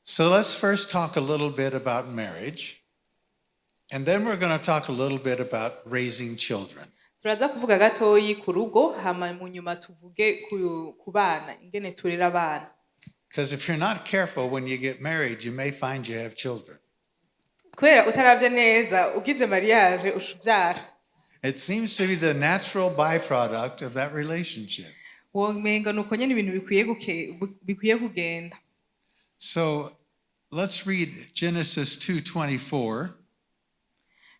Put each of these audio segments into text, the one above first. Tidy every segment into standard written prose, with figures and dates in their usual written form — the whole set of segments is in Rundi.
So let's first talk a little bit about marriage, and then we're going to talk a little bit about raising children. Turaza kuvuga gatoyi ku rugo, hama mu nyuma tuvuge ku bana, ingene turera abana. Because if you're not careful when you get married, you may find you have children. Kubera utaravye neza, ugize mariage uca uvyara. It seems to be the natural byproduct of that relationship. Womenga nuko nyene ibintu bikwiye kugenda. So let's read Genesis 2:24.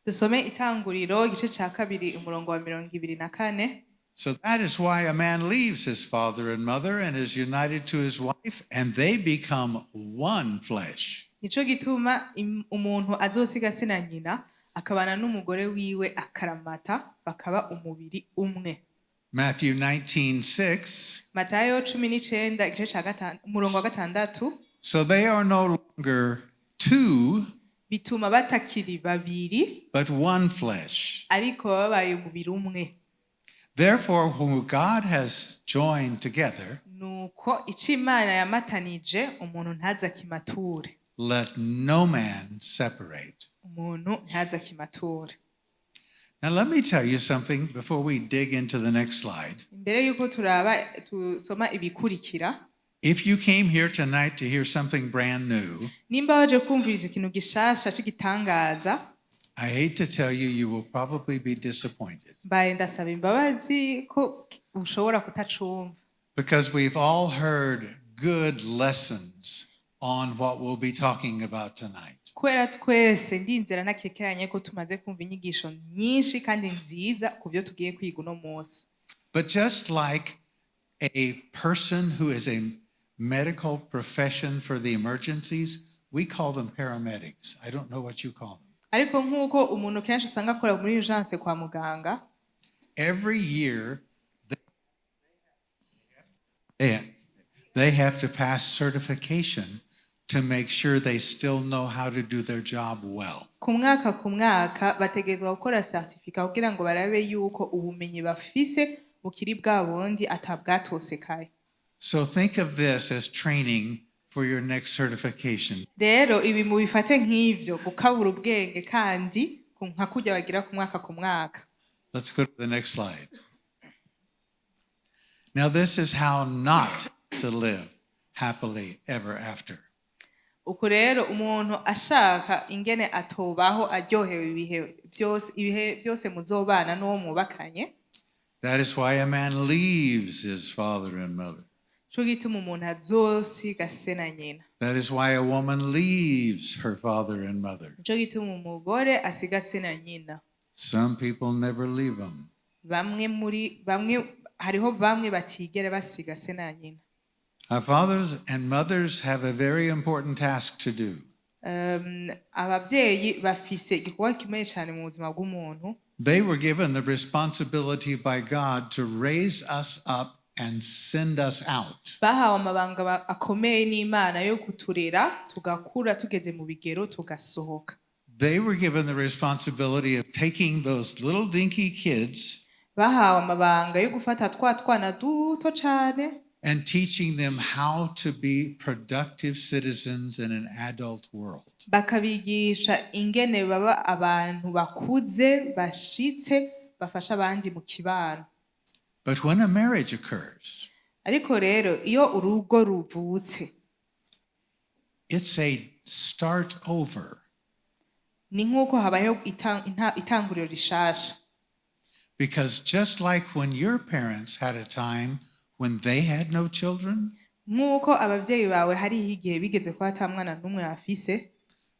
Dusome Itanguriro igice ca 2, umurongo wa 24. So that is why a man leaves his father and mother and is united to his wife, and they become one flesh. Nico gituma umuntu azosiga se na nyina, akabana n'umugore wiwe akaramata, bakaba umubiri umwe. Matthew 19:6. Matayo 19, igice ca 5, umurongo wa 6. So they are no longer two, Bituma batakiri babiri, but one flesh. ariko baba babaye umubiri umwe. Therefore, whom God has joined together, Nuko ico Imana yamatanije, umuntu ntaze akimature. let no man separate. Umuntu ntaze akimature. Now, let me tell you something before we dig into the next slide. Imbere yuko turaba tusoma ibikurikira, If you came here tonight to hear something brand new, nimba waje kumviriza ikintu gishasha c'igitangaza, I hate to tell you, you will probably be disappointed mbaye ndasaba imbabazi ko ushobora kutacumva. because we've all heard good lessons on what we'll be talking about tonight. Kubera twese, ndinzira ntakekeranye ko tumaze kumva inyigisho nyinshi kandi nziza ku byo tugiye kwiga uno munsi. But just like a person who is a medical profession for the emergencies, we call them paramedics. I don't know what you call them. Ariko nk'uko umuntu kenshi usanga akora muri urgence kwa muganga, Every year, they have to pass certification to make sure they still know how to do their job well. Ku mwaka ku mwaka bategerezwa gukora certificat kugira ngo barabe yuko ubumenyi bafise bukiri bwa bundi, atabwatosekaye. So think of this as training for your next certification. Rero ibi mubifate nk'ivyo gukabura ubwenge kandi nka kurya bagira ku mwaka ku mwaka. Let's go to the next slide. Now, this is how not to live happily ever after. Uku rero umuntu ashaka ingene atobaho aryohewe ibihe byose, ibihe byose muzobana n'uwo mwubakanye. That is why a man leaves his father and mother. Co gituma umuntu azosiga se na nyina. That is why a woman leaves her father and mother. Nico gituma umugore asiga se na nyina. Some people never leave them. Bamwe muri bamwe, hariho bamwe batigera basiga se na nyina. Our fathers and mothers have a very important task to do. Abavyeyi bafise igikorwa gikomeye cyane mu buzima bw'umuntu. They were given the responsibility by God to raise us up and send us out. Bahawe amabanga akomeye n'Imana yo kuturera, tugakura, tugeze mu bigero tugasohoka. They were given the responsibility of taking those little dinky kids Bahawe amabanga yo gufata twa twana duto cane and teaching them how to be productive citizens in an adult world. Bakabigisha ingene baba abantu bakuze, bashitse, bafasha abandi mu kibano. But when a marriage occurs, Ariko rero iyo urugo ruvutse, it's a start over. Ni nk'uko habayeho itanguriro rishasha. Because just like when your parents had a time when they had no children, Nk'uko abavyeyi bawe hariho igihe bigeze kuba ata mwana n'umwe bafise,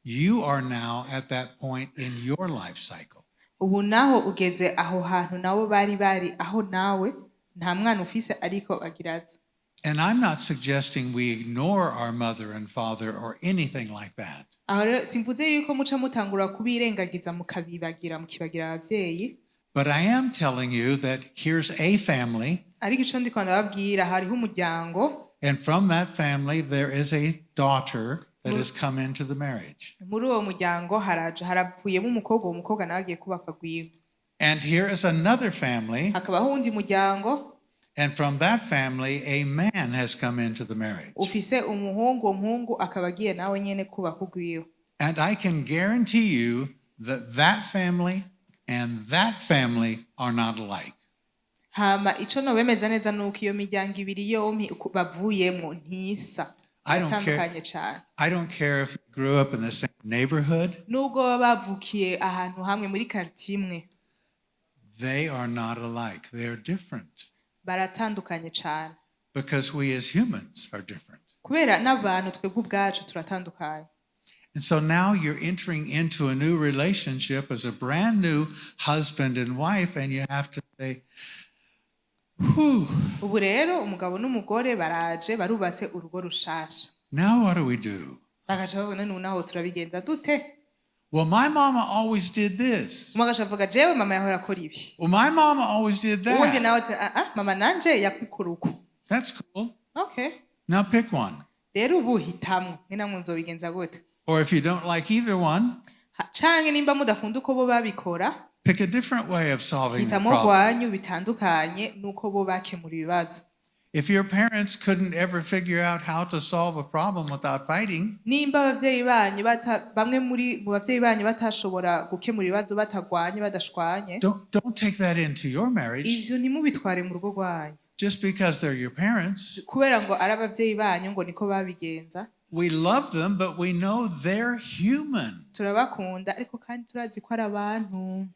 you are now at that point in your life cycle. Ubu naho ugeze aho hantu nabo bari aho, nawe nta mwana ufise, ariko bagira aza. And I'm not suggesting we ignore our mother and father or anything like that. Aho rero simvuze yuko muca mutangura kubirengagiza, mukabibagira, mukibagira abavyeyi. But I am telling you that here's a family, Ariko ico ndiko ndababwira, hariho umuryango, and from that family, there is a daughter that has come into the marriage. Muri uwo muryango haraje haravuyemo umukobwa, uwo mukobwa nawe agiye kubaka gwiwe. And here is another family, Hakabaho uwundi muryango, And from that family, a man has come into the marriage. Ufise umuhungu, uwo muhungu akaba agiye nawe nyene kubaka urwiwe. And I can guarantee you that that family and that family are not alike. Hama ico nobemeza neza nuko iyo miryango ibiri yompi uko bavuyemwo ntisa. I don't care. Iratandukanye cane. I don't care if they grew up in the same neighborhood, Nubwo baba bavukiye ahantu hamwe muri quartier imwe, they are not alike. They are different baratandukanye cane, because we as humans are different. Kubera n'abantu twebwe ubwacu turatandukanye. And so now you're entering into a new relationship as a brand new husband and wife, and you have to say, whew, Ubu rero umugabo n'umugore baraje barubatse urugo rushasha, now what do we do? Bagaca babona none naho turabigenza dute? Well, my mama always did this. Umwe agaca avuga jewe mama yahora akora ibi. Well, my mama always did Uwundi that. Nawe ati ah ah, mama nanje yakukora uku. That's cool. Okay. Now pick one. Rero ubu hitamwo ni namwe nzobigenza gute? Or if you don't like either one, Canke nimba mudakunda uko bo babikora, pick a different way of solving the hitamo problem. rwanyu bitandukanye n'uko bo bakemura ibibazo. If your parents couldn't ever figure out how to solve a problem without fighting, Nimba abavyeyi banyu bamwe muri mu bavyeyi banyu batashobora gukemura ibibazo batagwanye badashwanye, don't take that into your marriage ivyo ntimubitware mu rugo rwanyu. Just because they're your parents. Kubera ngo ari abavyeyi banyu ngo niko babigenza. We love them, but we know they're human. Turabakunda ariko kandi turazi ko ari abantu.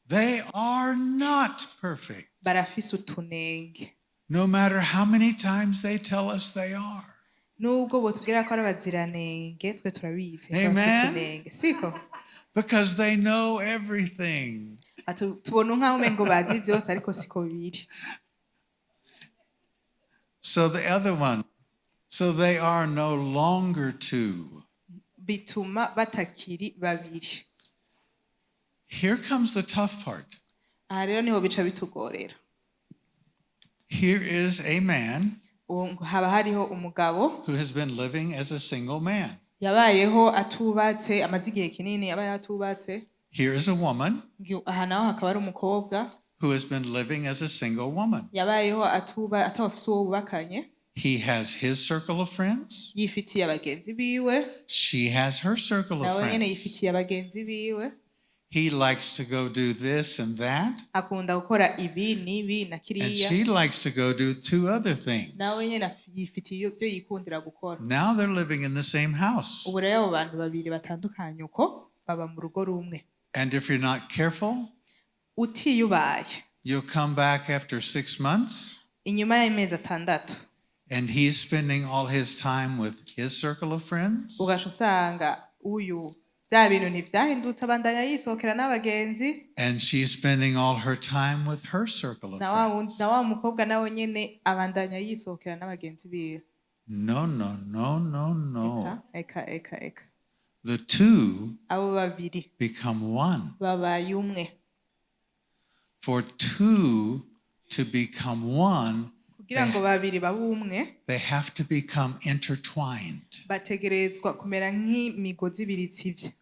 They are not perfect, Barafise utunenge, no matter how many times they tell us they are. Nubwo botubwira ko ari abaziranenge twe turabizi ko bafise Amen. Utunenge siko. Because they know everything. Tubona nk'aho umengo bazi byose ariko siko biri. So the other one, so they are no longer two. Bituma batakiri babiri. Here comes the tough part. Aha rero niho bica bitugorera. Here is a man Ubu ngo haba hariho umugabo who has been living as a single man. Yabayeho atubatse amaze igihe kinini yabayeho atubatse. Here is a woman Aha naho hakaba hari umukobwa who has been living as a single woman. Yabayeho atuba atabafise uwo bubakanye. He has his circle of friends. Yifitiye abagenzi biwe. She has her circle of Nawe nyene friends. yifitiye abagenzi biwe. He likes to go do this and that. Akunda gukora ibi n'ibi na And kiriya. she likes to go do two other things. Nawe nyene yifitiye ibyo yikundira gukora. Now they're living in the same house. Ubu rero abo bantu babiri batandukanye uko baba mu rugo rumwe. And if you're not careful, Utiyubaye, you'll come back after 6 months inyuma y'amezi 6, and he's spending all his time with his circle of friends. Ugaca usanga uyu bya bintu ntibyahindutse abandanya yisohokera n'abagenzi. And she's spending all her time with her circle of Na wa wundi friends. Na wa mukobwa nawe nyene abandanya yisohokera n'abagenzi biwe. No, no, no, no, no. Eka eka eka. The two Abo babiri become one. Babaye umwe. For two to become one, Kugira ngo babiri babe umwe, they have to become intertwined. Bategerezwa kumera nk'imigozi ibiri itsivye.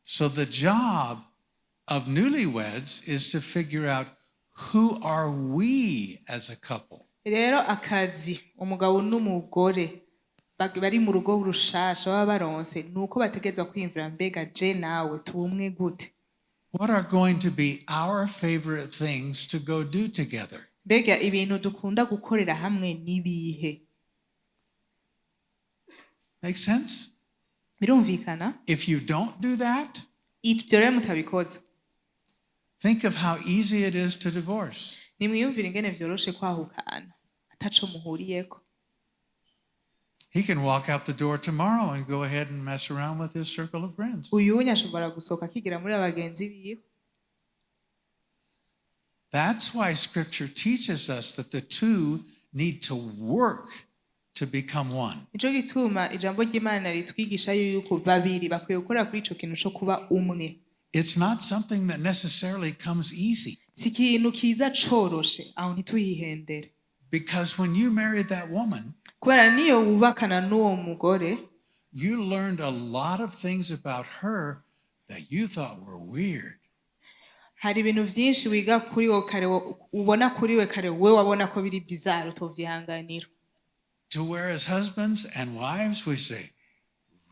So the job of newlyweds is to figure out, who are we as a couple? Rero akazi umugabo n'umugore bari mu rugo rushasha baba baronse ni uko bategerezwa kwiyumvira mbega je nawe tubumwe gute? What are going to be our favorite things to go do together? Mbega ibintu dukunda gukorera hamwe n'ibihe? Make sense? Birumvikana? If you don't do that, Ibyo rero mutabikoze, think of how easy it is to divorce. Nimwiyumvire ingene vyoroshe kwahukana ataco muhuriyeko. He can walk out the door tomorrow and go ahead and mess around with his circle of friends. Uyunya ashobora gusohoka akigira muri abagenzi biwe. That's why scripture teaches us that the two need to work to become one. Nico gituma ijambo ry'Imana ritwigisha yuko babiri bakwiye gukora kuri ico kintu co kuba umwe. It's not something that necessarily comes easy Si ikintu kiza coroshe aho ntituyihendere, because when you married that woman, kubera niyo wubakana n'uwo mugore, you learned a lot of things about her that you thought were weird. Hari ibintu vyinshi wiga kuri we kare ubona kuri we kare we wabona ko biri bizarre utovyihanganira. To where as husbands and wives we say,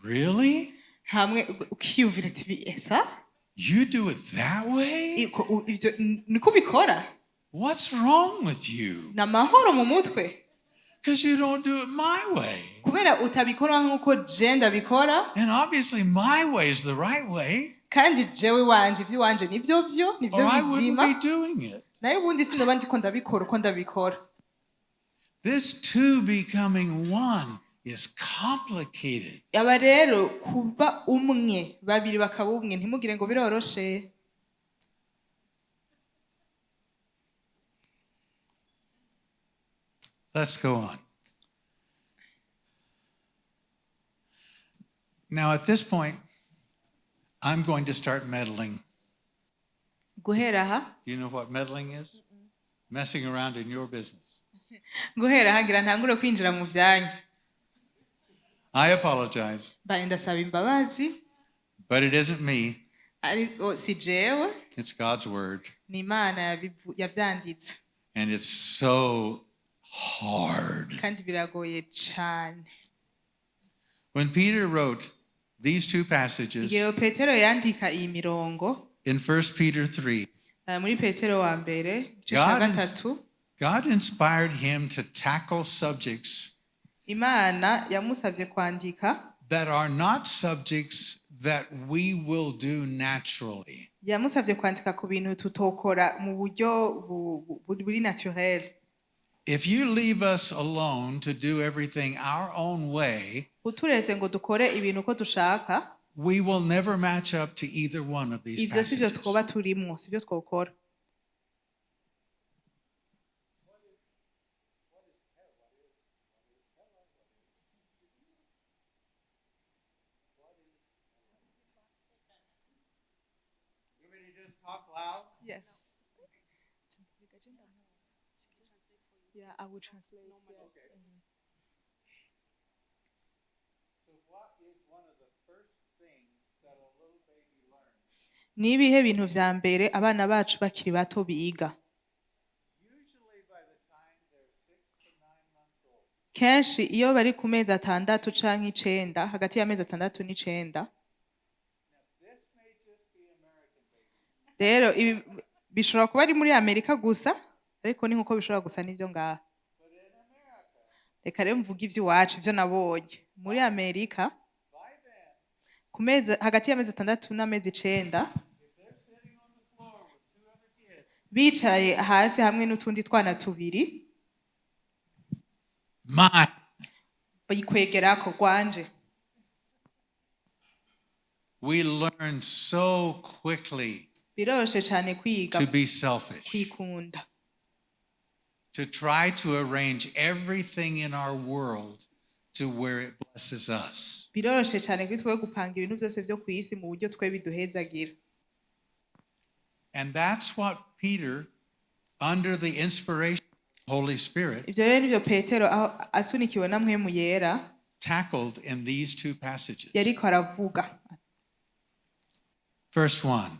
really? Hamwe ukiyumvira ati esa You do it that way? Ivyo niko ubikora? What's wrong with you? Ni amahoro mu mutwe? Because you don't do it my way. Kubera utabikora nk'uko je ndabikora. And obviously my way is the right way, Kandi jewe wanje ivy'iwanje nivyo vyo nivyo or I wouldn't bizima. be doing it. Nayo ubundi sinoba ndiko ndabikora uko ndabikora. This two becoming one is complicated. Aba rero kuba umwe babiri bakaba umwe ntimugire ngo biroroshe. Let's go on. Now, at this point, I'm going to start meddling. Guhera aha. Do you know what meddling is? Messing around in your business. Guhera aha ngira ntangure kwinjira mu vyanyu. I apologize, Mbaye ndasaba imbabazi. but it isn't me. Ariko si jewe. It's God's word. Ni Imana yavyanditse. And it's so hard. Kandi biragoye cane. When Peter wrote these two passages Igihe Petero yandika iyi mirongo in 1 Peter 3, muri Petero wa mbere igice ca gatatu, God inspired him to tackle subjects Imana yamusavye kwandika that are not subjects that we will do naturally. Yamusavye kwandika ku bintu tutokora mu buryo buri naturel. If you leave us alone to do everything our own way, uturetse ngo dukore ibintu uko dushaka, we will never match up to either one of these ivyo sivyo passages. twoba turimwo, sivyo twokora. You want me to just talk loud? Yes. Yeah, I will translate. Okay. So what is one of the first things that a little baby learns? Ni ibihe bintu vya mbere abana bacu bakiri bato biga? Usually by the time they're 6 to 9 months old. Kenshi iyo bari ku mezi 6 canke 9, hagati y'amezi 6 n'icenda. Now this may just be American babies. Rero ibi bishobora kuba ari muri Amerika gusa, ariko ni nkuko bishobora gusa n'ivyo ngaha. But in America, Reka rero mvuge ivy'iwacu ivyo nabonye. Muri Amerika, by then, ku mezi hagati y'amezi 6 n'amezi 9, if they're sitting on the floor with two other kids, bicaye hasi hamwe n'utundi twana tubiri, mine. bikwegerako rwanje. We learn so quickly Biroroshe cane kwiga to be selfish, kwikunda, to try to arrange everything in our world to where it blesses us. Biroroshe cane kuri twe gupanga ibintu byose vyo kw'isi mu buryo twe biduhezagira. And that's what Peter, under the inspiration of the Holy Spirit, Ivyo rero nivyo Petero aho asunikiwe na Mpwemu Yera tackled in these two passages. yariko aravuga. First one,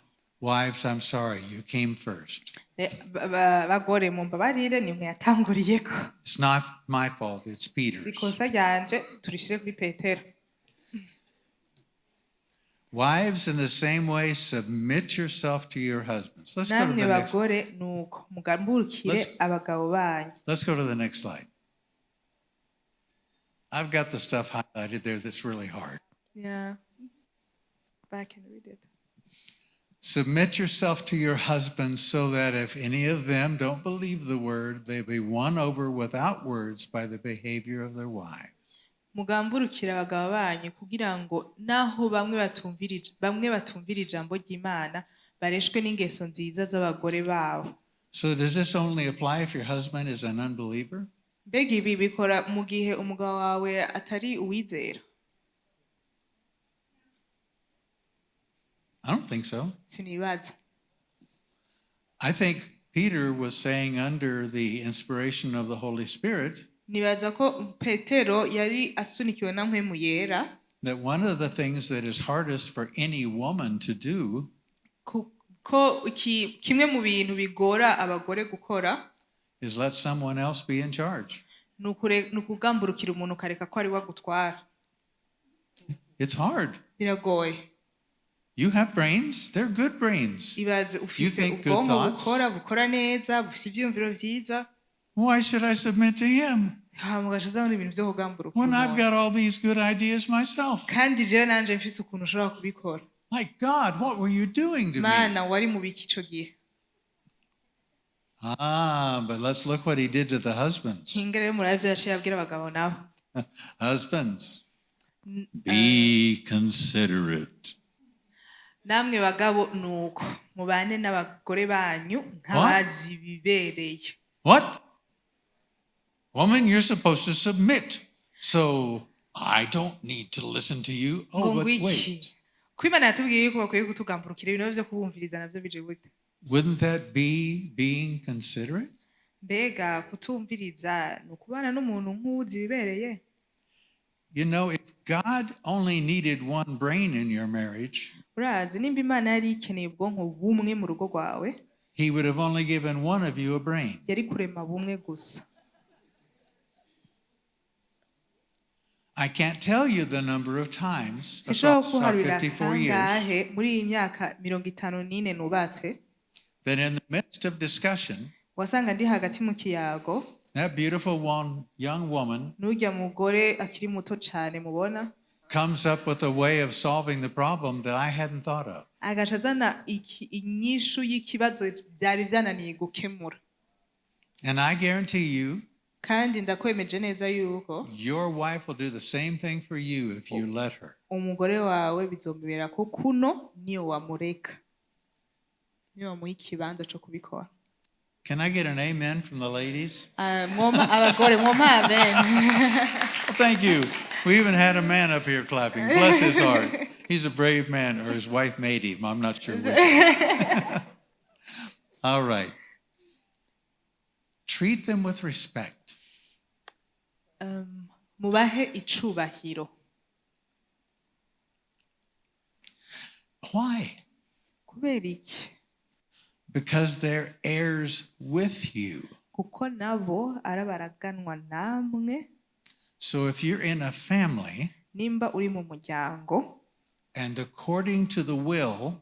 wives, I'm sorry, you came first. Bagore mumbabarire nimwe yatanguriyeko. It's not my fault, it's Si Peter's. ikosa ryanje turishire kuri Petero. Wives, in the same way, submit yourself to your husbands. Let's go to Namwe the next. bagore nuko mugamburukire abagabo banyu. Let's go to the next slide. I've got the stuff highlighted there that's really hard. Yeah. But I can read it. Submit yourself to your husbands so that if any of them don't believe the word, they be won over without words by the behavior of their wives. Mugamburukire abagabo banyu kugira ngo naho bamwe batumvira ijambo ry'Imana bareshwe n'ingeso nziza z'abagore babo. So does this only apply if your husband is an unbeliever? Mbega ibi bikora mu gihe umugabo wawe atari uwizera? I don't think so. Sinibaza. I think Peter was saying under the inspiration of the Holy Spirit Nibaza ko Petero yari asunikiwe na Mpwemu Yera that one of the things that is hardest for any woman to do ku Ko iki, kimwe mu bintu bigora abagore gukora is let someone else be in charge. Ni ukugamburukira umuntu ukareka ko ari we agutwara. It's hard. Biragoye. You have brains, they're good brains. Ibaze ufise Think good ubwonko thoughts. bukora neza, bufise ivyiyumviro vyiza. Why should I submit to him Hama ugaca uzabona ibintu vyo kugamburukira when I've umuntu. Got all these good ideas myself? Kandi jewe nanje mfise ukuntu ushobora kubikora. Like, God, what were you doing to me? Mana wari mu biki ico gihe? Ah, but let's look what he did to the husbands. Hinga rero murabe ivyo yaciye abwira abagabo nabo. Husbands, be considerate. Namwe bagabo nuko mubane n'abagore banyu nk'abazi bibereye. What? Woman, you're supposed to submit. So I don't need to listen to you. Ngo Oh, but ngwiki wait. Ko Imana yatubwiye yuko bakwiye kutugamburukira ibintu vyo kubumviriza navyo bije gute? Wouldn't that be being considerate? Mbega kutumviriza ni ukubana n'umuntu nk'uwuzi ibibereye? If God only needed one brain in your marriage, Urazi nimba Imana yari ikeneye ubwonko bumwe mu rugo rwawe, he would have only given one of you a brain. Yari kurema bumwe gusa. I can't tell you the number of times Sinshobora across our kuharurira 54 years kangahe muri iyi myaka 54 nubatse that in the midst of discussion, wasanga ndi hagati mu kiyago that beautiful one, young woman n'urya mugore akiri muto cane mubona comes up with a way of solving the problem that I hadn't thought of. Agaca azana inyishu y'ikibazo byari byananiye gukemura. And I guarantee you, Kandi ndakwemeje neza yuko your wife will do the same thing for you if you let her. Umugore wawe bizomubera ko kuno niyo wamureka niyo wamuha ikibanza co kubikora. Can I get an amen from the ladies? Ah, mwoma abagore mwoma amen. Well, thank you. We even had a man up here clapping. Bless his heart. He's a brave man, or his wife made him. I'm not sure which. All right. Treat them with respect. Mubahe icubahiro. Why? Kubera iki? Because they're heirs with you. Kuko nabo arabaraganwa namwe. So if you're in a family, Nimba uri mu muryango, and according to the will,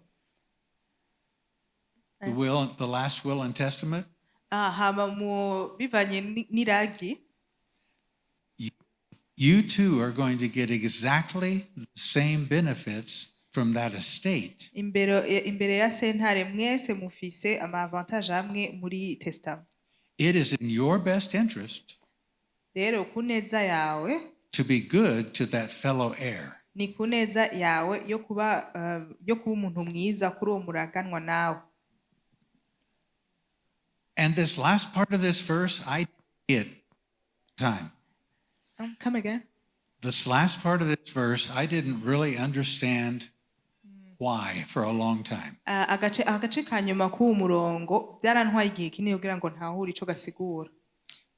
the last will and testament, ah, hama mu bivanye n'iragi, you too are going to get exactly the same benefits from that estate. Imbere ya sentare mwese mufise ama avantage amwe muri testament. It is in your best interest Rero ku neza yawe to be good to that fellow heir. Ni ku neza yawe yo kuba umuntu mwiza kuri uwo muraganwa nawe. And this last part of this verse, I get time. Come again? This last part of this verse, I didn't really understand why for a long time. Ah, agace ka nyuma k'uwo murongo byarantwaye igihe kinini kugira ngo ntahure ico gasigura.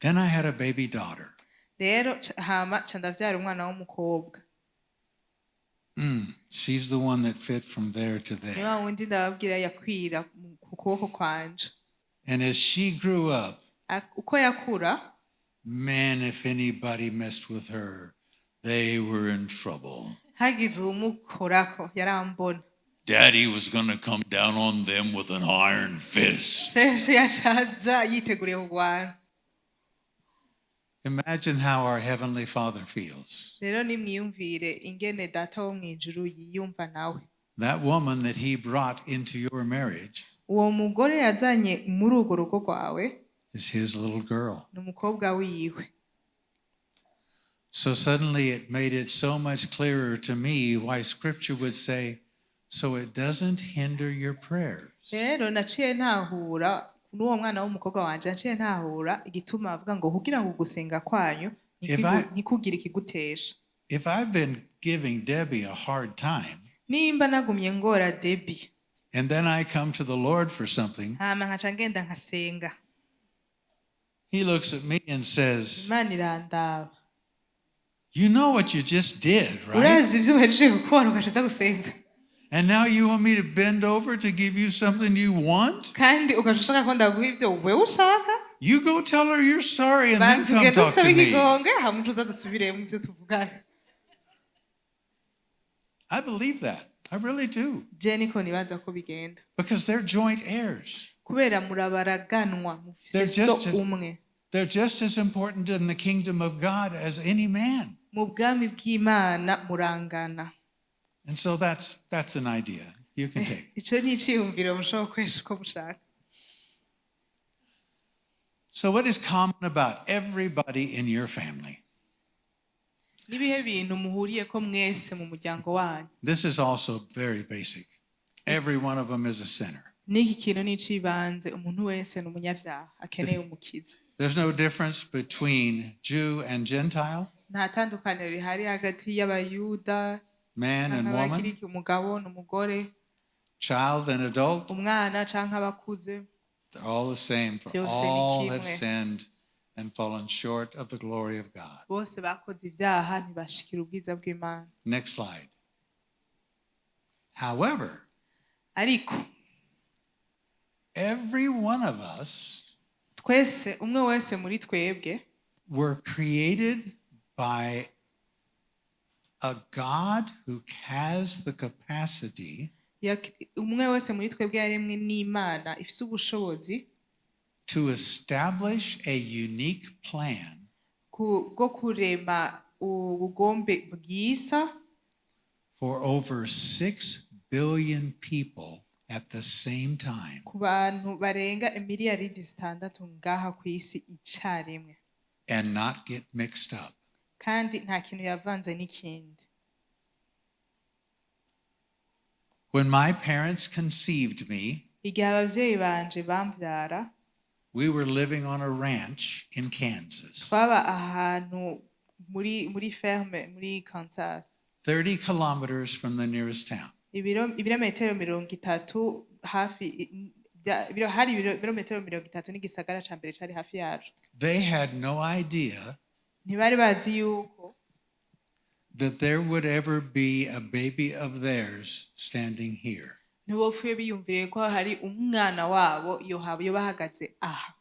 Then I had a baby daughter. Rero hama ca ndavyara umwana w'umukobwa. She's the one that fit from there to Ni there. wa wundi ndababwira yakwira ku kuboko kwanje. And as she grew up, Uko yakura, man, if anybody messed with her, they were in trouble. Hagize uwumukorako yarambona. Daddy was going to come down on them with an iron fist. Serge yashaza yiteguriye kurwana. Imagine how our Heavenly Father feels. Rero nimwiyumvire ingene Data wo mw'ijuru yiyumva nawe. That woman that he brought into your marriage Uwo mugore yazanye muri urwo rugo rwawe is his little girl. Ni umukobwa wiwe. So suddenly it made it so much clearer to me why Scripture would say, so it doesn't hinder your prayers. Rero naciye ntahura n'uwo mwana w'umukobwa wanje naciye ntahura igituma avuga ngo kugira ngo ugusenga kwanyu ntikugire ikigutesha. If I've been giving Debbie a hard time, Nimba nagumye ngora Debbie, and then I come to the Lord for something, hama nkaca ngenda nkasenga, he looks at me and says, Imana irandaba. "You know what you just did, right?" Urazi ibyo uhejeje gukora ugaca uza gusenga. And now you want me to bend over to give you something you want? Kandi ugaca ushaka ko ndaguha ivyo wewe ushaka. You go tell her you're sorry and then Banza come ugende talk usabe to me. ikigonge hama uce uza dusubire mu byo tuvugana. I believe that. I really do. Je niko nibaza ko bigenda. Because they're joint heirs. Kubera murabaraganwa mufise They're so just as- umwe. They're just as important in the kingdom of God as any man. Mu bwami bw'Imana murangana. And so that's an idea you can take. Ico ni iciyumviro mushobora gukoresha uko mushaka. So what is common about everybody in your family? Nibihe bintu muhuriyeko mwese mu muryango wanyu? This is also very basic. Every one of them is a sinner. N'iki kintu ni icibanze umuntu wese ni umunyabyaha akeneye umukiza. There's no difference between Jew and Gentile, Nta tandukaniro rihari hagati y'abayuda man and canke woman, abagiriki, umugabo n'umugore, child and adult. Umwana canke abakuze. They're all the same, for Byose ni all have kimwe. Sinned and fallen short of the glory of God. Bose bakoze ibyaha ntibashikira ubwiza bw'Imana. Next slide. However, Ariko every one of us twese umwe wese muri twebwe were created by a God who has the capacity umwe wese muri twebwe yaremwe n'Imana ifise ubushobozi to establish a unique plan bwo kurema ubugombe bwisa for over 6 billion people at the same time. Ku bantu barenga imiliyaridi 6 ngaha ku isi icarimwe. And not get mixed up. Kandi nta kintu yavanze n'ikindi. When my parents conceived me, Igihe abavyeyi banje bamvyara, we were living on a ranch in Kansas, twaba ahantu muri ferme muri Kansas, 30 kilometers from the nearest town. Ibirometero 30 hafi hari ibirometero 30 n'igisagara ca mbere cari hafi yacu. They had no idea Ntibari bazi yuko that there would ever be a baby of theirs standing here. Ntibopfuye biyumviriye ko hari umwana wabo yoba ahagaze aha.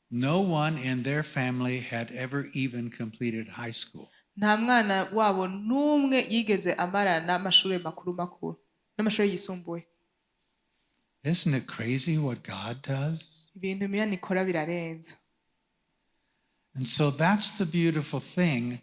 No one in their family had ever even completed high school. Nta mwana wabo n'umwe yigeze amarana n'amashuri makuru makuru n'amashuri yisumbuye. Isn't it crazy what God does? Ibintu Imana ikora birarenze. And so that's the beautiful thing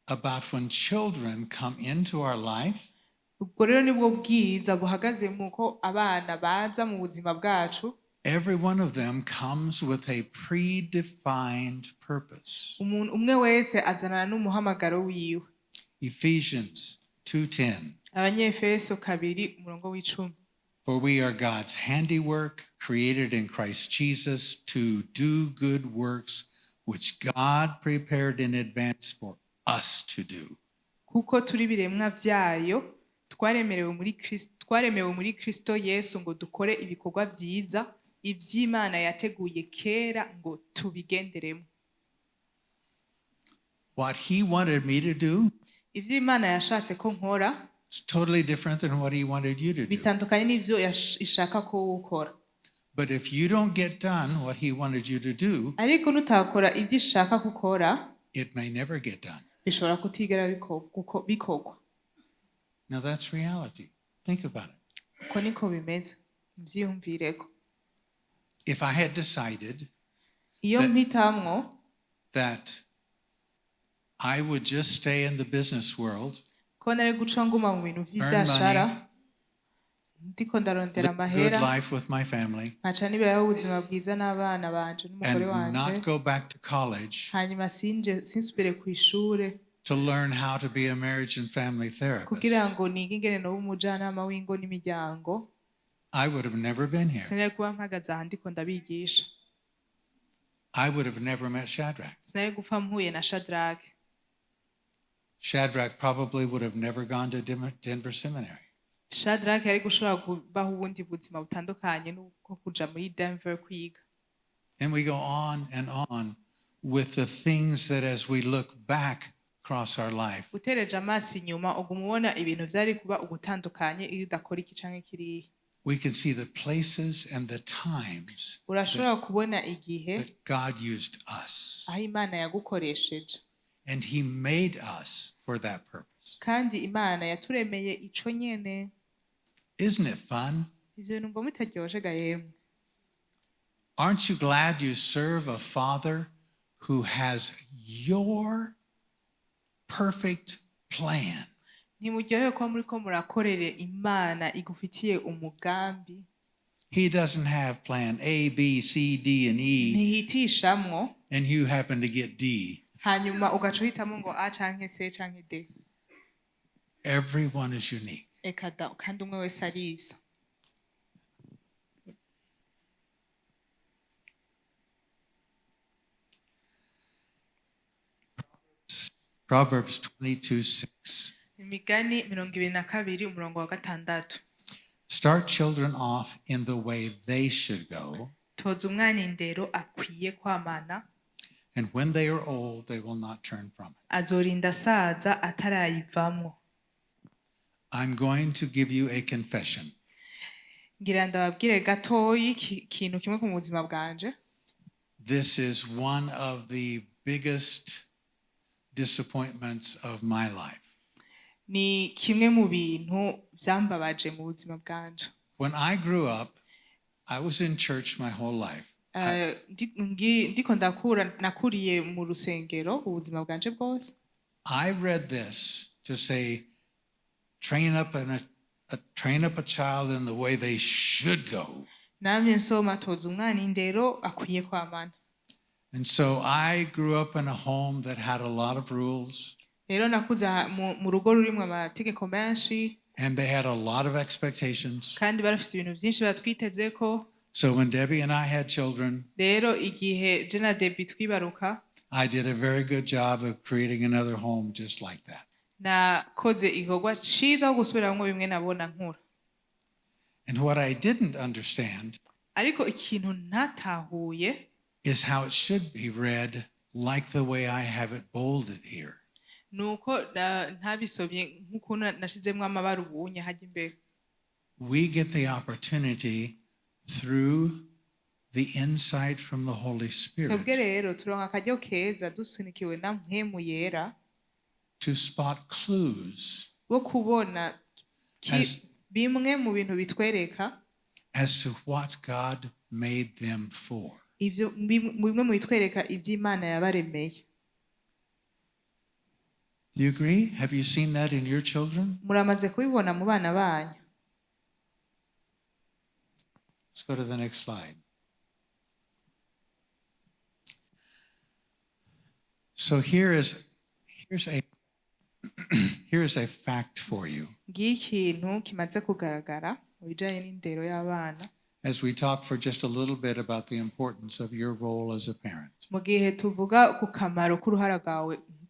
about when children come into our life. Ubwo rero nibwo bwiza buhagaze mu ko abana baza mu buzima bwacu. Every one of them comes with a predefined purpose. Umuntu umwe wese azanana n'umuhamagaro wiwe. Ephesians 2:10. Abanyefeso 2 umurongo w'10. For we are God's handiwork, created in Christ Jesus to do good works, which God prepared in advance for us to do. Kuko turi ibiremwa vyayo twaremewe muri Kristo Yesu ngo dukore ibikorwa vyiza ivy'Imana yateguye kera ngo tubigenderemo. What he wanted me to do Ivy'Imana yashatse ko nkora is totally different than what he wanted you to do. bitandukanye n'ivyo ishaka ko ukora. But if you don't get done what he wanted you to do, Ariko nutakora ivyo ishaka gukora, it may never get done. bishobora kutigera bikorwa. Now that's reality. Think about it. Uko niko bimeze muvyiyumvireko. If I had decided Iyo mpitamwo that I would just stay in the business world, ko nari guca nguma mu bintu vy'ivyashara ndiko ndarondera live a good amahera, life with my family, nkaca niberaho ubuzima bwiza n'abana banje n'umugore and wanje, not go back to college hanyuma sinje sinsubire kw'ishure to learn how to be a marriage and family kugira therapist, ngo nige ingene noba umujanama w'ingo n'imiryango, I would have never been here. sinari kuba mpagaze aha ndiko ndabigisha. I would have never met Shadrach. Sinari gupfa mpuye na Shadrach. Shadrach probably would have never gone to Denver Seminary. Shadrach yari gushobora kubaho ubundi buzima butandukanye n'ubwo kuja muri Denver kwiga. And we go on and on with the things that as we look back across our life. Utereje amaso inyuma uguma ubona ibintu vyari kuba ugutandukanye iyo udakora iki canke kiriya. We can see the places and the times Urashobora kubona igihe that God used us. aho Imana yagukoresheje. And He made us for that purpose. Kandi Imana yaturemeye ico nyene. Isn't it fun? Ivyo numva mutaryoshe ga yemwe. Aren't you glad you serve a Father who has your perfect plan? Ntimuryohewe kuba muriko murakorere Imana igufitiye umugambi? He doesn't have plan A, B, C, D, and E, Ntihitishamwo and you happen to get D. hanyuma ugaca uhitamwo ngo A canke C canke D. Everyone is unique. Eka da, kandi umwe wese arisa. Proverbs 22:6. Imigani 22 umurongo wa 6. Start children off in the way they should go, Toza umwana indero akwiye kwamana, and when they are old, they will not turn from it. Azorinda asaza atarayivamwo. I'm going to give you a confession. Ngira ndababwire gatoyi ikintu kimwe ku buzima bwanje. This is one of the biggest disappointments of my life. Ni kimwe mu bintu vyambabaje mu buzima bwanje. When I grew up, I was in church my whole life. Ndiko ndakura nakuriye mu rusengero ubuzima bwanje bwose. I read this to say, train up a child in the way they should go. Namye nsoma toza umwana indero akwiye kwamana. And so I grew up in a home that had a lot of rules, Rero nakuze mu rugo rurimwo amategeko menshi, and they had a lot of expectations. kandi barafise ibintu vyinshi batwitezeko. So when Debbie and I had children, Rero igihe je na Debbie twibaruka, I did a very good job of creating another home just like that. Nakoze igikorwa ciza ho gusubiramwo bimwe nabona nkura. And what I didn't understand Ariko ikintu ntatahuye is how it should be read like the way I have it bolded here. Nuko ntabisomye nk'ukuntu nashizemwo amabara ubunye hajya imbere. We get the opportunity through the insight from the Holy Twebwe Spirit rero turonka akaryo keza dusunikiwe na Mpwemu Yera to spot clues bo kubona bimwe mu bintu bitwereka as to what God made them for. Ivyo bimwe mu bitwereka ivy'Imana yabaremeye. Do you agree? Have you seen that in your children? Muramaze kubibona mu bana banyu? Let's go to the next slide. So here is a fact for you. Ngiyo ikintu kimaze kugaragara mu bijanye n'indero y'abana. As we talk for just a little bit about the importance of your role as a parent. Mu gihe tuvuga ku kamaro k'uruhara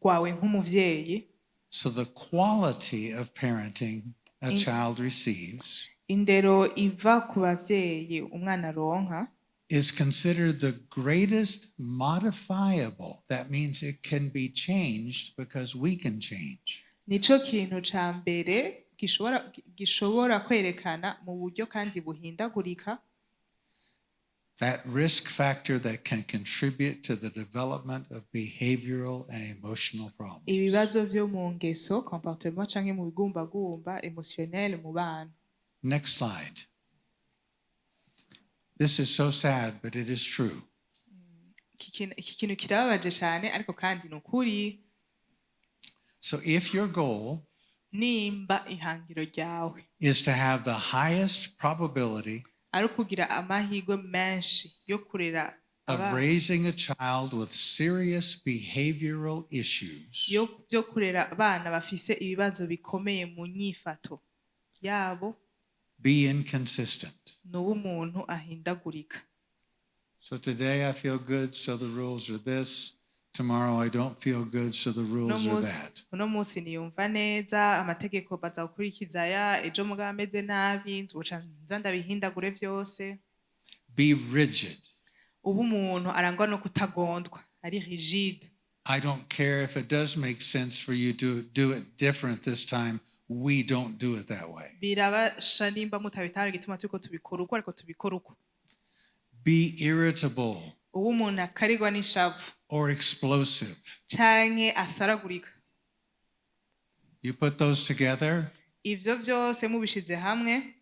rwawe nk'umuvyeyi. So the quality of parenting a child receives Indero iva ku bavyeyi umwana aronka is considered the greatest modifiable. That means it can be changed because we can change. Nico kintu ca mbere gishobora kwerekana mu buryo kandi buhindagurika. That risk factor that can contribute to the development of behavioral and emotional problems. Ibibazo vyo mu ngeso comportement canke mu bigumbagumba emotionnel mu bana. Next slide. This is so sad, but it is true. Iki kintu kirababaje cane ariko kandi ni ukuri. So if your goal Nimba ihangiro ryawe is to have the highest probability ari ukugira amahirwe menshi yo kurera of abana, raising a child with serious behavioral issues, yo kurera abana bafise ibibazo bikomeye mu nyifato yabo, be inconsistent. Nuba umuntu ahindagurika. So today I feel good, so the rules are this. Tomorrow I don't feel good, so the rules are that. Uno munsi niyumva neza amategeko baza gukurikiza aya, ejo mugabo ameze nabi nzoca nza ndabihindagure vyose. Be rigid. Ubu umuntu arangwa no kutagondwa ari rigide. I don't care if it does make sense for you to do it different this time. We don't do it that way. Birabasha nimba mutabitahura igituma turiko tubikora uko, ariko tubikora uko. Be irritable Ubu umuntu akarigwa n'ishavu or explosive. Canke asaragurika. You put those together, Ivyo vyose mubishize hamwe,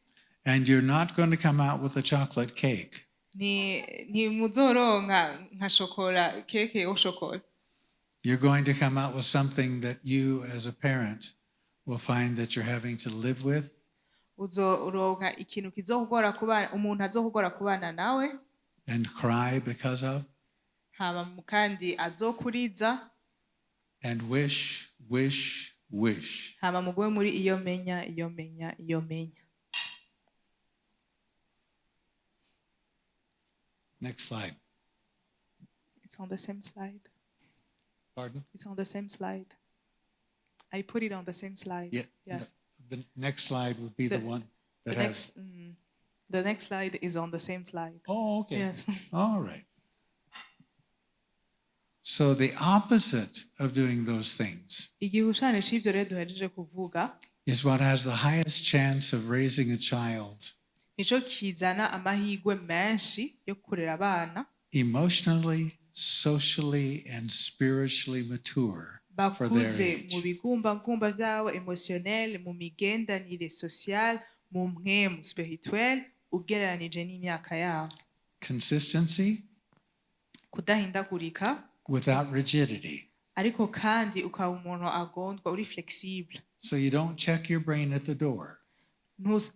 and you're not going to come out with a chocolate cake. Ntimuzoronka nka shokora, keke yo shokora. You're going to come out with something that you, as a parent, will find that you're having to live with Uzoronka ikintu kizokugora kubana, umuntu azokugora kubana nawe and cry because of, hama kandi azokuriza and wish, wish, wish. Hama mugume muri iyo menya, iyo menya, iyo menya. Next slide. It's on the same slide. Pardon? It's on the same slide. I put it on the same slide. Yeah. Yes. The next slide would be the one that The has. next the next slide is on the same slide. Oh, okay. Yes. All right. So the opposite of doing those things Igihushane c'ivyo rero duhejeje kuvuga is what has the highest chance of raising a child nico kizana amahirwe menshi yo kurera abana emotionally, socially, and spiritually mature for their bakuze mu age. bigumbagumba vyabo emotionnel, mu migendanire social, mu mpwemu spirituel, ugereranije n'imyaka yabo. Consistency Kudahindagurika without rigidity. Ariko kandi ukaba umuntu agondwa, uri flexible. So you don't check your brain at the door.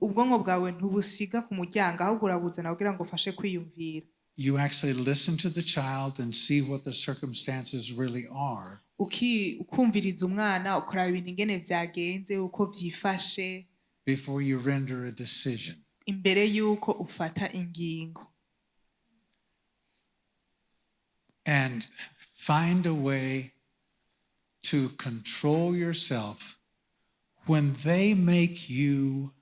Ubwonko bwawe ntubusiga ku muryango, ahubwo urabuzana kugira ngo ufashe kwiyumvira. You actually listen to the child and see what the circumstances really are Ukumviriza umwana, ukaraba ibintu ingene vyagenze, uko vyifashe before you render a decision. Imbere y'uko ufata ingingo. And find a way to control yourself when they make you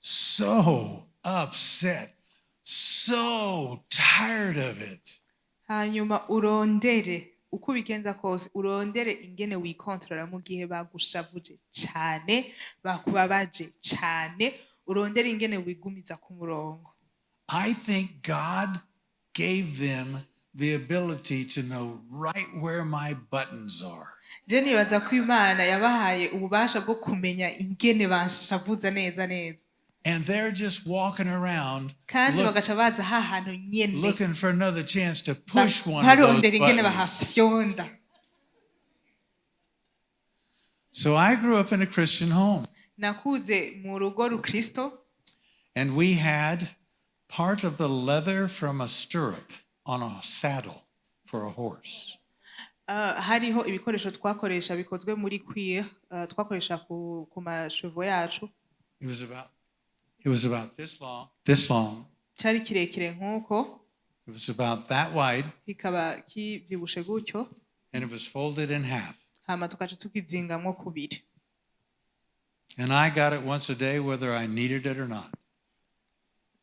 so upset, so tired of it. Hanyuma urondere uko ubigenza kose, urondere ingene wikontorora mu gihe bagushavuje cane, bakubabaje cane, urondere ingene wigumiza ku murongo. I think God gave them the ability to know right where my buttons are. Je nibaza ko Imana yabahaye ububasha bwo kumenya ingene banshavuza neza neza. And they're just walking around Kandi bagaca baza ha hantu nyene looking for another chance to push one of those barondera ingene buttons. bahafyonda. So I grew up in a Christian home, Nakuze mu rugo rukristo. And we had part of the leather from a stirrup on a saddle for a horse. Hariho ibikoresho twakoresha bikozwe muri cuir, twakoresha ku mashevo yacu. It was about this long, this long. Cyari kirekire nk'uko. It was about that wide, Kikaba kibyibushe gutyo. And it was folded in half. Hama tukaca tukizingamwo kubiri. And I got it once a day, whether I needed it or not.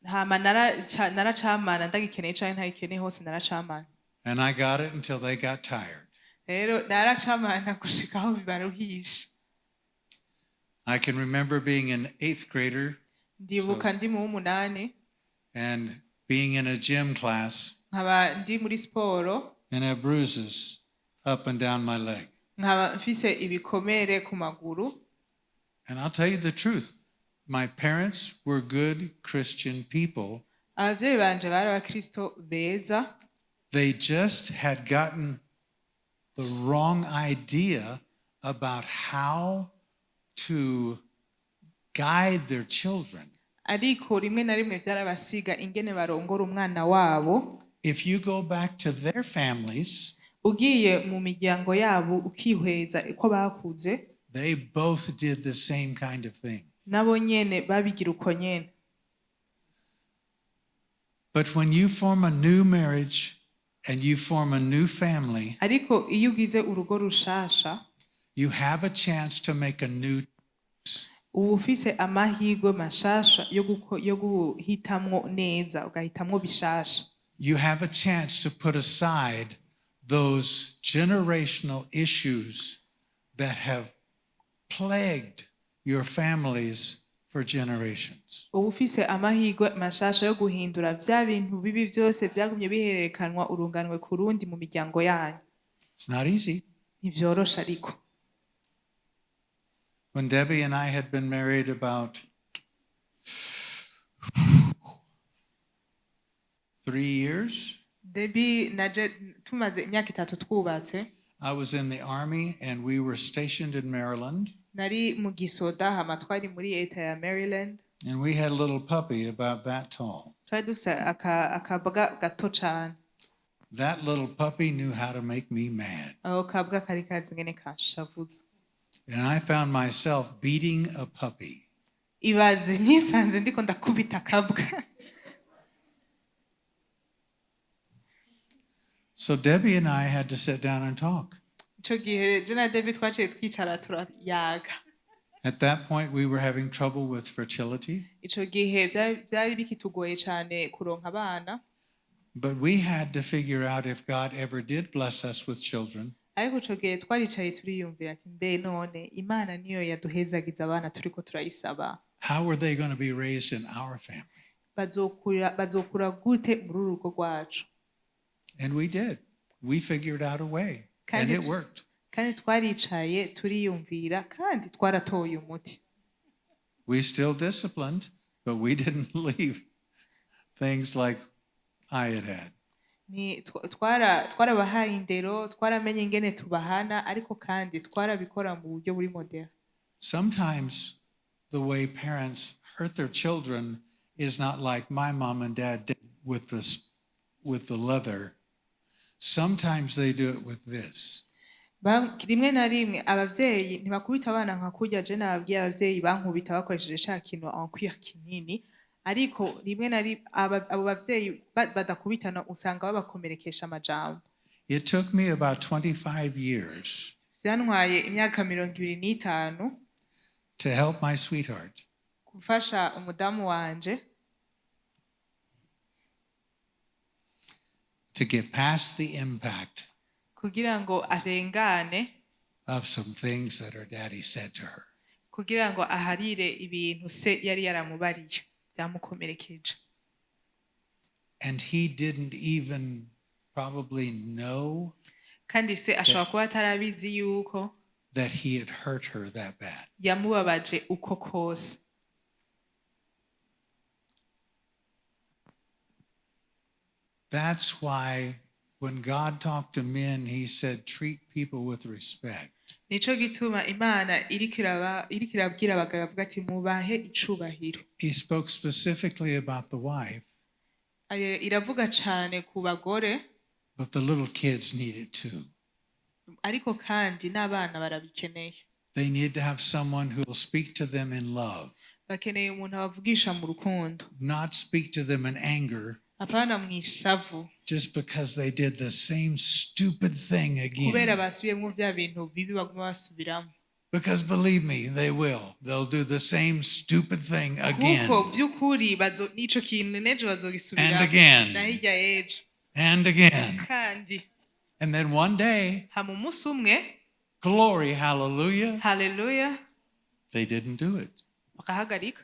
Hama naracamana ndagikeneye canke ntagikeneye, hose naracamana. And I got it until they got tired. Rero naracamana gushika aho bibaruhisha. I can remember being an eighth grader Ndibuka ndi mu w'umunani and being in a gym class nkaba ndi muri siporo and have bruises up and down my leg. Nkaba mfise ibikomere ku maguru. And I'll tell you the truth. My parents were good Christian people. Abavyeyi banje bari abakristo beza. They just had gotten the wrong idea about how to guide their children. Ariko rimwe na rimwe vyarabasiga ingene barongora umwana wabo. If you go back to their families, Ugiye mu miryango yabo ukihweza uko bakuze, they both did the same kind of thing. Nabo nyene babigira uko nyene. But when you form a new marriage and you form a new family, Ariko iyo ugize urugo rushasha, you have a chance to make a new uba ufise amahirwe mashasha yo guhitamwo neza, ugahitamwo bishasha. You have a chance to put aside those generational issues that have plagued your families for generations. Uba ufise amahirwe mashasha yo guhindura vya bintu bibi vyose vyagumye bihererekanwa urunganwe ku rundi mu miryango yanyu. It's not easy. Ntivyoroshe ariko. When Debbie and I had been married about 3 years, Debbie na je tumaze imyaka 3 twubatse, I was in the Army and we were stationed in Maryland. Nari mu gisoda hama twari muri leta ya Maryland. And we had a little puppy about that tall. Twari dufise akabwa gato cane. That little puppy knew how to make me mad. Ako kabwa kari kazi ingene kanshavuza. And I found myself beating a puppy. Ibaze nisanze ndiko ndakubita akabwa. So Debbie and I had to sit down and talk. Ico gihe je na Debbie twaciye twicara turayaga. At that point, we were having trouble with fertility, Ico gihe vyari bikitugoye cane kuronka abana. But we had to figure out if God ever did bless us with children, Ariko ico gihe twaricaye turiyumvira ati mbe none Imana niyo yaduhezagiza abana turiko turayisaba, how were they going to be raised in our family? Bazokura gute muri uru rugo rwacu? And we did. We figured out a way, and Kandi it worked. Kandi twaricaye turiyumvira kandi twaratoye umuti. We still disciplined, but we didn't leave things like I had had. Ni twarabahaye indero, twaramenye ingene tubahana, ariko kandi twarabikora mu buryo buri moderne. Sometimes the way parents hurt their children is not like my mom and dad did with the leather. Sometimes they do it with this. Rimwe na rimwe abavyeyi ntibakubita abana nka kurya je nababwiye abavyeyi bankubita bakoresheje ca kintu en cuir kinini, ariko rimwe na rimwe abo bavyeyi badakubitana usanga babakomerekesha amajambo. It took me about 25 years Vyantwaye imyaka 25 to help my sweetheart gufasha umudamu wanje to get past the impact kugira ngo arengane of some things that her daddy said to her. Kugira ngo aharire ibintu se yari yaramubariye byamukomerekeje. And he didn't even probably know Kandi se ashobora kuba atarabizi yuko that he had hurt her that bad. Yamubabaje uko kose. That's why when God talked to men, he said, treat people with respect. Nico gituma Imana iriko irabwira abagabo avuga ati mubahe icubahiro. He spoke specifically about the wife, Iravuga cane ku bagore, but the little kids need it too. Ariko kandi n'abana barabikeneye. They need to have someone who will speak to them in love, Bakeneye umuntu abavugisha mu rukundo, not speak to them in anger apana mu ishavu, just because they did the same stupid thing kubera again. basubiyemwo vya bintu bibi baguma basubiramo. Because believe me, they will. They'll do the same stupid thing again Kuko vy'ukuri n'ico kintu n'ejo bazogisubiramo and again na hirya y'ejo and again. kandi. And then one day, Hama umunsi umwe, glory, hallelujah, haleluya, they didn't do it. bakahagarika.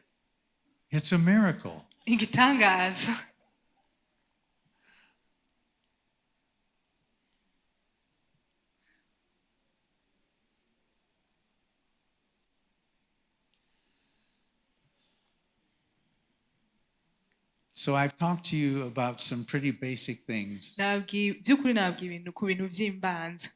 It's a miracle. Igitangaza. So I've talked to you about some pretty basic things, By'ukuri nababwiye ibintu ku bintu vy'imbanza,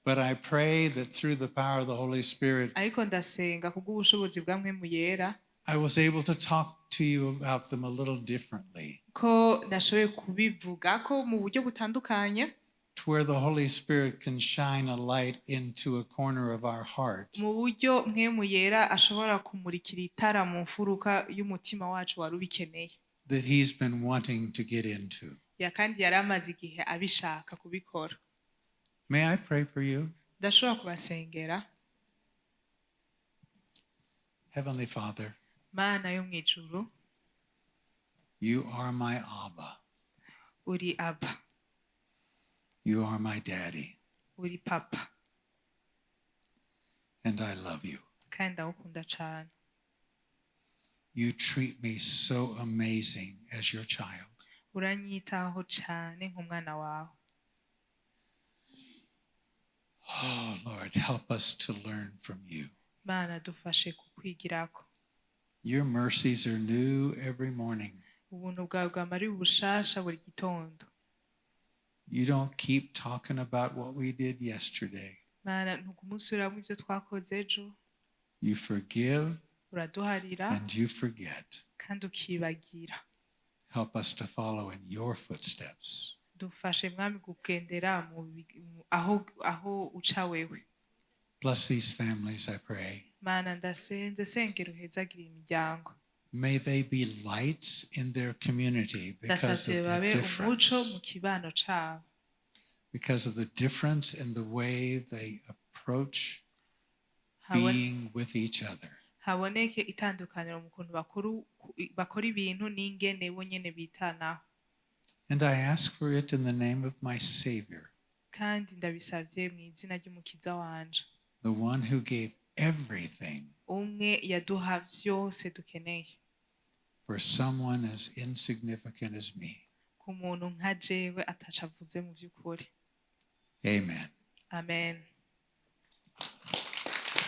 but I pray that through the power of the Holy Spirit, ariko ndasenga kubw'ubushobozi bwa Mpwemu Yera I was able to talk to you about them a little differently, ko nashoboye kubivuga ko mu buryo butandukanye, to where the Holy Spirit can shine a light into a corner of our heart mu buryo Mpwemu Yera ashobora kumurikira itara mu mfuruka y'umutima wacu wari ubikeneye, that he's been wanting to get into. Ya kandi yari amaze igihe abishaka kubikora. May I pray for you? Ndashobora kubasengera? Heavenly Father, Mana yo mu ijuru, you are my Abba. Uri Aba. You are my daddy, Uri papa, and I love you. Kandi ndagukunda cane. You treat me so amazing as your child. Uranyitaho cane nk'umwana wawe. Oh, Lord, help us to learn from you. Mana, dufashe kukwigirako. Your mercies are new every morning. Ubuntu bwawe bwama ari bushasha buri gitondo. You don't keep talking about what we did yesterday. Mana, ntuguma usubiramwo ivyo twakoze ejo. You forgive Uraduharira and you forget. Kandi ukibagira. Help us to follow in your footsteps. Dufashe, Mwami, kugendera mu aho uca wewe. Bless these families, I pray. Mana, ndasenze, sengera uhezagire imiryango. May they be lights in their community because Ndasavye of the babe umuco mu difference. Kibano cabo. Because of the difference in the way they approach being with each other. Haboneke itandukaniro mu kuntu bakora ibintu n'ingene bo nyene bitanaho. And I ask for it in the name of my Savior, Kandi ndabisavye mu izina ry'Umukiza wanje, the one who gave everything umwe yaduha vyose dukeneye for someone as insignificant as me. Ku muntu nka jewe ataco avuze mu vy'ukuri. Amen. Amen.